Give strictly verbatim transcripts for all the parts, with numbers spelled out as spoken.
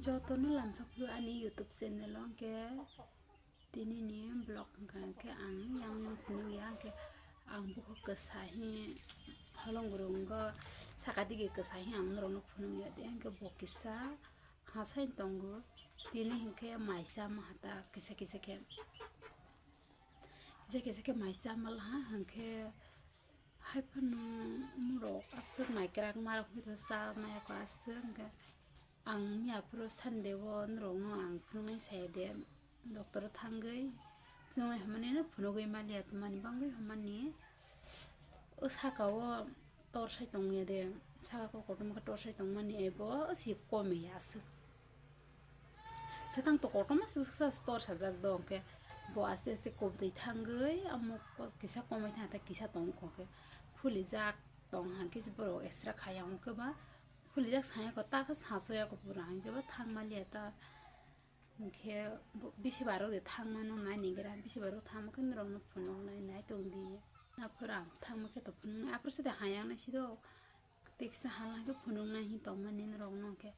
Jotono lamsok phuru ani YouTube channel o hwnkhe tini ni vlog hwnkha hwnkhe ang yang yang phunuk ya hwnkhe ang bukhuk kwsa hi holong rwngo saka digi kwsa hi ang norok no phunuk ya de hwnkhe bo kisa hasai tongo tini hwnkhe maisa mahata kisa kisa khe kisa kisa khe maisa malaha hwnkhe. Haiphano umorok aswk naikrak marok hwnkhe cha maya kho aswk hwnkhe ang miya phuru Sunday o norokno ang phunuknai saya de doctor o thangwi phunuknai hwnmani no phunugwi maliya tongmani bangwi hwnmani o saka o torsai tongya de saka o kotorma khe torsai tongmani ebo si komi aswk. Swkang to kotorma swksa tor sajak do hwnkhe bo aste aste kubtwi thangwi amo kisa komai thang tei kisa tong kho khe phulijak tong hwnkhe borok extra khaya hwnkhe ba phulijak saya kho ta khe sasoya kho pura hwnkhe ba thang maliya ta hwnkhe bisi barok de thang mano nai ningira bisi barok thang khe norok no phunuk nai nai tong di aphuru ang thang khe to phunuk nai aphuru side hayang nai sido tei kisa hala khe phunuk nai hin tong mani norok no khe.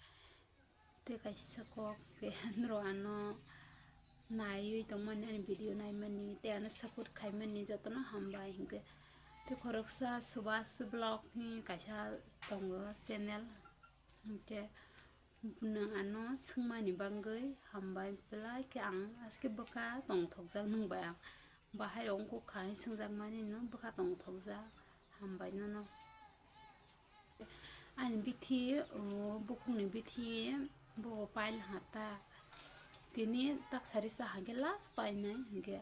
Tei kaisa kok khe norok ano naiwi tongmani ani video naimani tei ano support khaimani jotono hambai hwnkhe tei khoroksa Subhas vlog ni kaisa tongo channel hwnkhe nwng ano swngmani bagwi hambai belai khe ang aske bwkha tongthokjak nwng bai ang bahai rok wngkha hai swngjakmani no bwkha tongthokjak hambai nono. Ani bithi, o, bukhukni bithi, bo pail hata. Tini taksari sa hwnkhe last painai hwnkhe.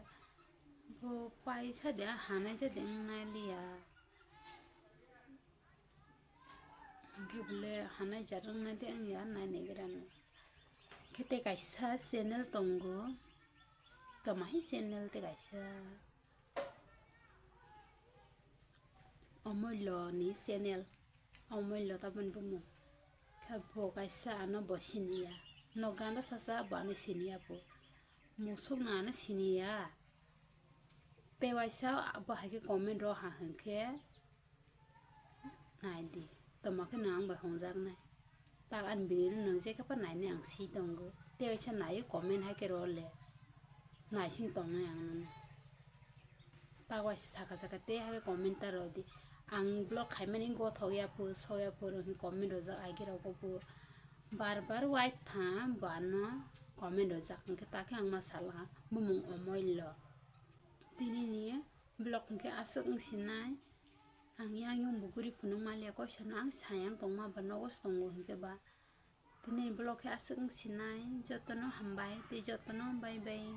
Bo paisa de hanai ja de wngnai liya. Hwnkhe bole hanai ja wngnai de wngya nai naigra no. Khe tei kaisa channel tongo. Tamo hai channel tei kaisa. Omollo ni channel, Omollo tamoni bumung. Khe bo kaisa ano bo siniya. Nok ganda sasa bo ano siniya bo. Musuk no ano siniya. Tei waisa bo hai khe comment ro ha hwnkhe. Nai di, tamo khe nwng ang bai hwnjaknai. Tak ani video no nwng je khe pa nainai ang si tongo. Tei waisa naiwi comment hai khe rw le. Naising tongnai ang nono. Tak waisa saka saka tei hai khe comment ta rw di. Ang vlog khaimani gothok ya phu, sok ya phu rw hwn comment rwjak aigi rok bo phu. Bar bar wait tha bo ano comment rwjak hwnkhe ta khe ang ma sala bumung Omollo. Tini ni vlog hwnkhe aswk wng sinai. Ang yang yung bo guri phunuk maliya koisa no ang sayang tongma ba nogo se tongo hinkhe ba. Tini ni vlog khe aswk wng sinai jotono hambai tei jotono bye bye.